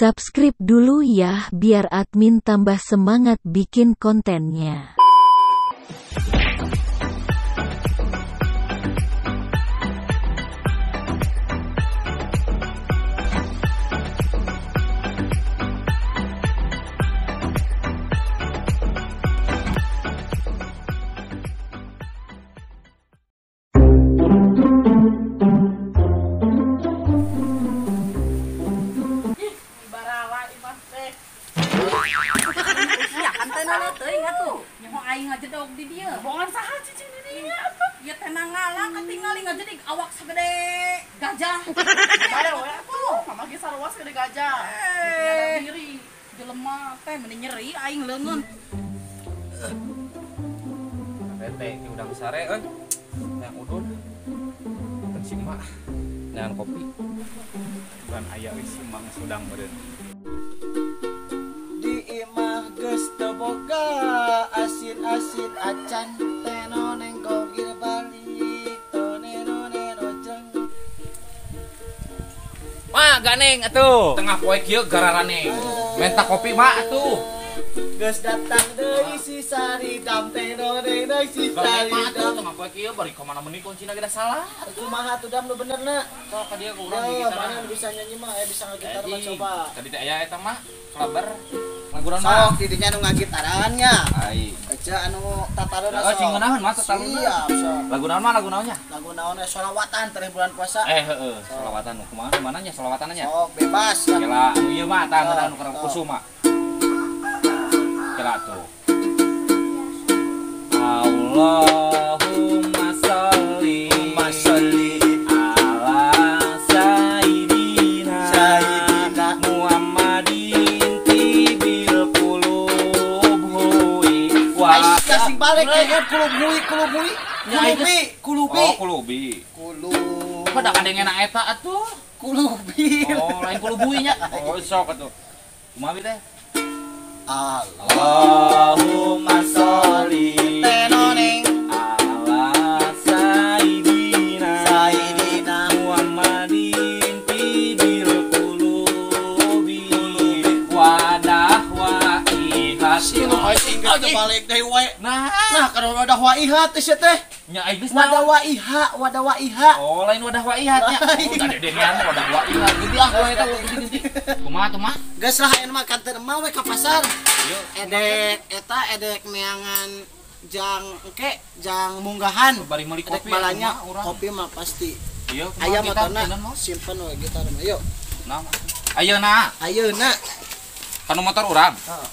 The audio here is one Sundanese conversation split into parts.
Subscribe dulu ya, biar admin tambah semangat bikin kontennya. Awak segede gajah. Bae we atuh, mama ge sarua segede gajah. Diri jelema teh meni nyeri aing leungeun. Teh udang sare euy. Yang udun. Teu si emak. Neangan kopi. Bukan aya we si emak geus udang meureun. Di imah geus teu boga asin-asin acan teno neng gogir balik. Ma ganeng atuh. Tengah poe kieu gararaneng. Menta kopi ma atuh. Geus datang deui si Sari dam teno neng si Sari dam. Tengah poe kieu bari ka mana meuni kuncina ge da salah. Kumaha atuh dam nu benerna? Sok ka dieu ku urang di gitar. Mana bisa nyanyi mah bisa ngagitar mah coba. Tadi teh aya eta mah klaber. Laguran mah. Sok di dinya nu ngagitaran nya. Ai. Aja anu tataruna sok. Sing ngeunaheun mah tataruna. Siap sok. Lagu naon mah lagu naonnya? Lagu naon sholawatan teh bulan puasa. Heeh, sholawatan nu kumaha mana nya sholawatan nya? Sok bebas. Kela anu ieu mah tah anu kana kusuma. Kela tuh. Allahumma sholli ala sayyidina Muhammadin tibil qulub hui wa kasih balik ke kulub hui kulubi kulubi. Oh, kulubi. Kulub. Pada kadengena eta atuh? Kulubi. Oh, lain kulubuy nya. Oh, sok atuh. Kumaha teh? Allahumma sholli tenoneng ala sayyidina Muhammadin tibil qulubi wa dahwaiha. Balik deui we. Nah, kalau wadah waiha teh sia teh. Nya aing geus wadah waiha, wadah waiha. Oh, lain wadah waiha nya. Oh, tadi deungeun wadah waiha. Geuti ah we eta ganti. Kumaha tuh mah? Geus lah ayeuna mah kanteur mah we ka pasar. Edek eta edek neangan jang engke jang munggahan. Bari meuli kopi. Balanya kopi mah pasti. Ieu aya motorna simpen we gitar mah. Yuk. Nah. Ayeuna. Ayeuna. Kanu motor urang. Heeh.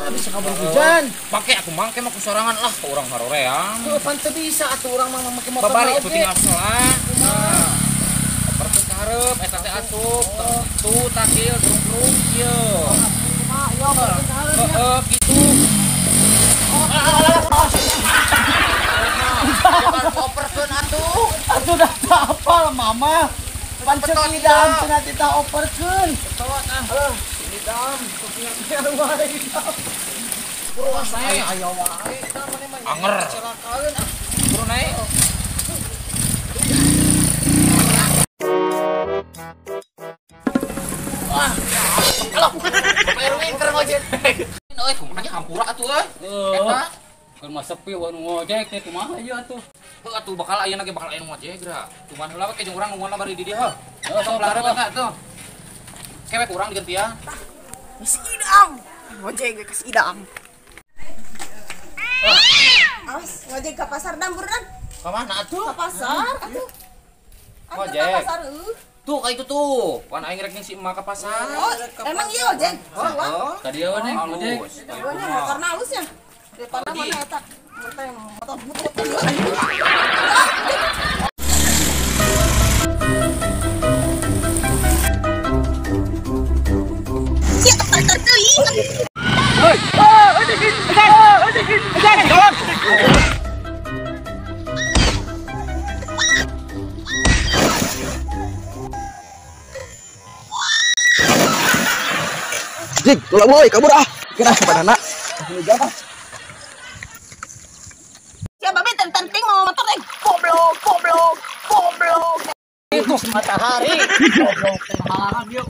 Bisa kabur hujan. Pake aku mangke mah kusorangan lah ke urang haroreang. Tuh pan teu bisa atuh urang mah make motor. Babari atuh tinggal salah. Nah. Operkeun ka hareup eta teh asup. Tuh takil gerung-gerung kieu. Kumaha ieu operkeun ka hareup. Heeh kitu. Bukan operkeun atuh. Atuh dah teu apal mama. Pan ceuk idam cenah tita operkeun. Betot ah. Idam, kopinya wae idam. Buru naik. Aya wae eta mane mah. Anger. Celakaeun ah. Buru naik. Wah, kalau Bapak Erwin keur ngojek. Euy, kumaha nya hampura atuh euy. Eta keur mah sepi anu ngojek teh kumaha ieu atuh. Heuh atuh bakal ayeuna ge bakal aya nu ngojek geura. Cuman heula we jeung urang nungguan bari di dieu heuh. Sok belah eta tuh. Kewek urang digantian. Si idam. Ngojek ge ka si idam. Awas, ngojek ke pasar dam buruan. Ka mana atuh? Ka pasar atuh. Ngojek. Ka pasar eueuh. Tuh kayak itu tuh. Pan aing rek jeung si emak ka pasar. Oh, emang iya ojek? Heeh. Tadi eueuh neng ngojek. Eueuhnya motorna halusnya. Daripada mana eta? Motor butut. Jig, tolak boy, kabur ah. Kira kepada anak. Siapa babe tenting mau motor teh. Goblok. Matahari. Goblok teh halangan ieu.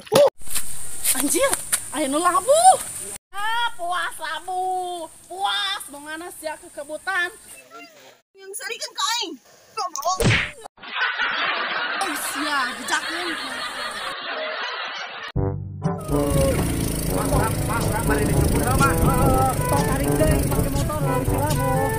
Anjir, aya nu labuh. Ah, puas labuh. Puas bongana sia kekebutan. Yang serikeun ka aing. Goblok. Oh, sia jejakeun. Mang, bari dicukur heula, Mang. Tong tarik deui make motor bisi labuh.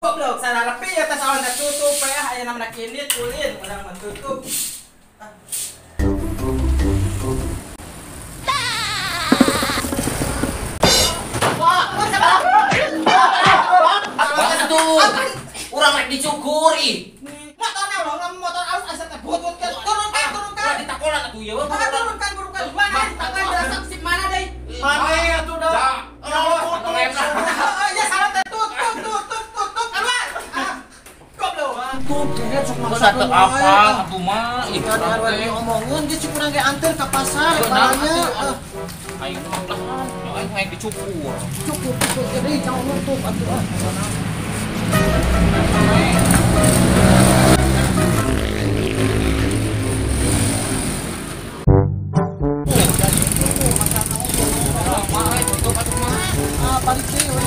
Goblok, sararepi ya tas awan tutup ya aya namana kinit ulin urang mah tutup. Urang rek dicukur ih. Motorna urang motor alus asa teh butut kan. Turunkan, turunkan. Ulah ditakolan atuh ieu. Turunkan, turunkan. Mana tangan berasa sip mana deui? Mana atuh da? Ya salah teh tutup, tutup, tutup. Keluar. Goblok. Tuh kehet sok Masa teu apal atuh mah. Ih, urang teh omongeun ge cik urang ge anter ka pasar barangnya. Aing mah lah, aing hayang dicukur. Cukup cukup deui jangan nutup atuh ah. Balik deui we.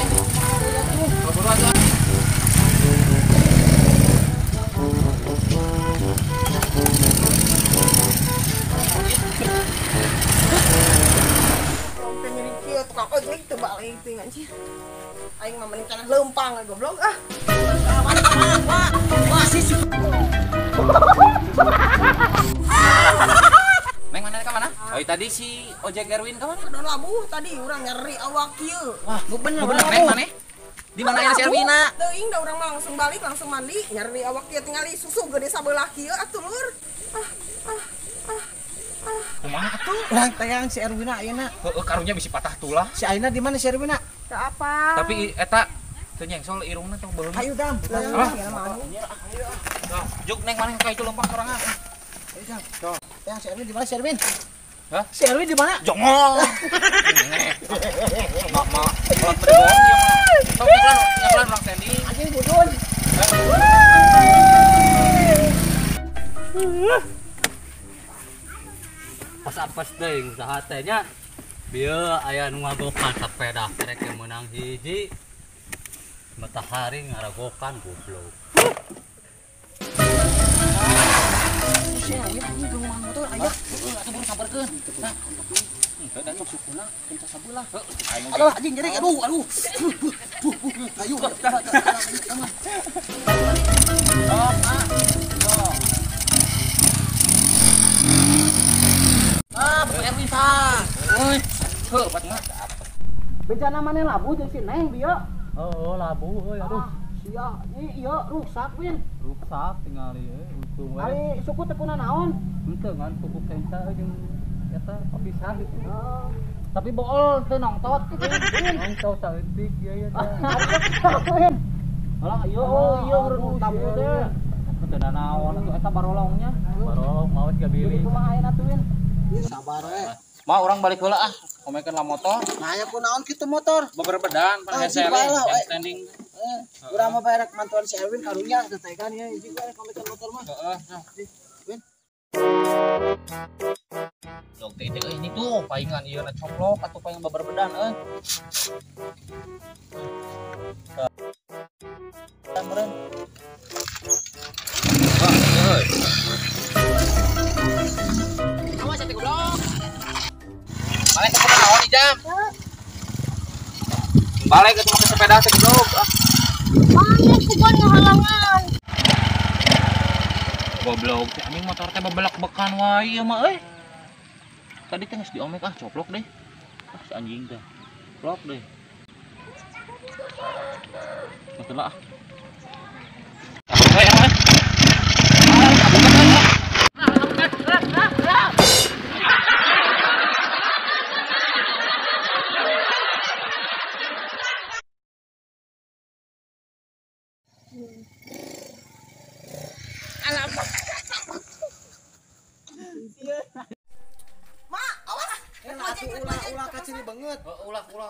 Tukang ojek teu balik teuing anjir. Aing mah mending tanah leumpang goblok ah. Wah, si Neng mana ka mana? Oh, tadi si ojek Erwin ka mana? Udah labuh tadi urang nyeri awak kieu. Wah, bener bener Neng mana? Di mana ya si Erwina? Teuing da urang mah langsung balik langsung mandi nyeri awak kieu tingali susu gede sabelah kieu atuh lur. Ah ah ah. Kumaha atuh? Urang teang si Erwina ayeuna. Heueuh karunya bisi patah tulang. Si ayeuna di mana si Erwina? Teu apa. Tapi eta teu nyengsol irungna tong beuleum. Ayo dam. Juk neng maneh ka itu lompat sorangan. Ayo dam. Teang si Erwin di mana si Erwin? Hah? Si Erwin di mana? Jongol. Mak mak kolot berbohong ieu mah. Sok nyeklan urang standing. Anjing budun. Pas apes deui usaha teh nya. Bieu aya nu ngagokan sepeda rek meunang hiji. Matahari ngaragokan goblok. Si Erwin anjing ke rumah motor aya. Heeh, atuh buru samperkeun. Nah, henteu da sok sukuna kenca sabelah. Heuh, aduh anjing nyeri aduh aduh. Ayo. Ah, Bu Erwin tah. Euy, heuh bat mah. Bencana maneh labuh jeung si Neng bieu. Heeh, labuh euy aduh. Sia, ieu rusak Win. Rusak tingali euy untung we. Ari suku teh kuna naon? Henteu ngan suku kenca jeung eta papisah gitu. Tapi bool teu nongtot gitu. Nongtot saeutik ieu ieu teh. Win. Alah ieu oh ieu urang tamu teh. Teu naon atuh eta barolongnya. Barolong maot gabiling. Kumaha ayeuna tuh Win? Sabar we. Mah urang balik heula ah. Komekeun lah motor. Nah aya kunaon kitu motor? Beberbedan pan hese standing. Urang mah barek mantuan si Erwin karunya teh kan ya hiji we komekeun motor mah. Heeh. Win. Dog teh euy ini tuh paingan ieu na coplok atuh paingan beberbedan euy. Meureun. Wah, euy. Awas atuh goblok. Balik ke naon jam? Balik ke make sepeda teh goblok. Balik kuban ngahalangan. Goblok teh anjing motor teh bebelak bekan wae ieu mah euy. Tadi teh geus diomek ah coplok deh. Ah si anjing teh. Coplok deh. Betul lah. Alamak. Ma, awas. Ulah ulah ka ciri beungeut. Beungeut. Ulah ulah.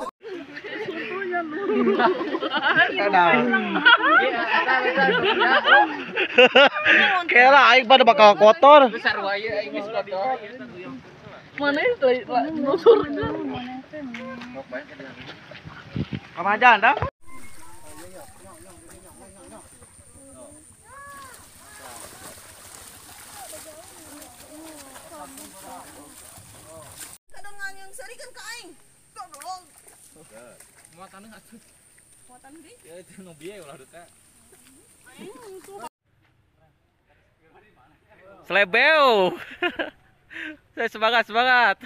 Kela aing pada bakal kotor. Besar wae aing geus kotor. Mana itu nusur. Kamajan dah. Kadang nganyang serikeun ka aing. Goblok. Muatan atuh. Muatan deui? Ya itu nu bieu ulah duta. Slebeu. Saya semangat semangat.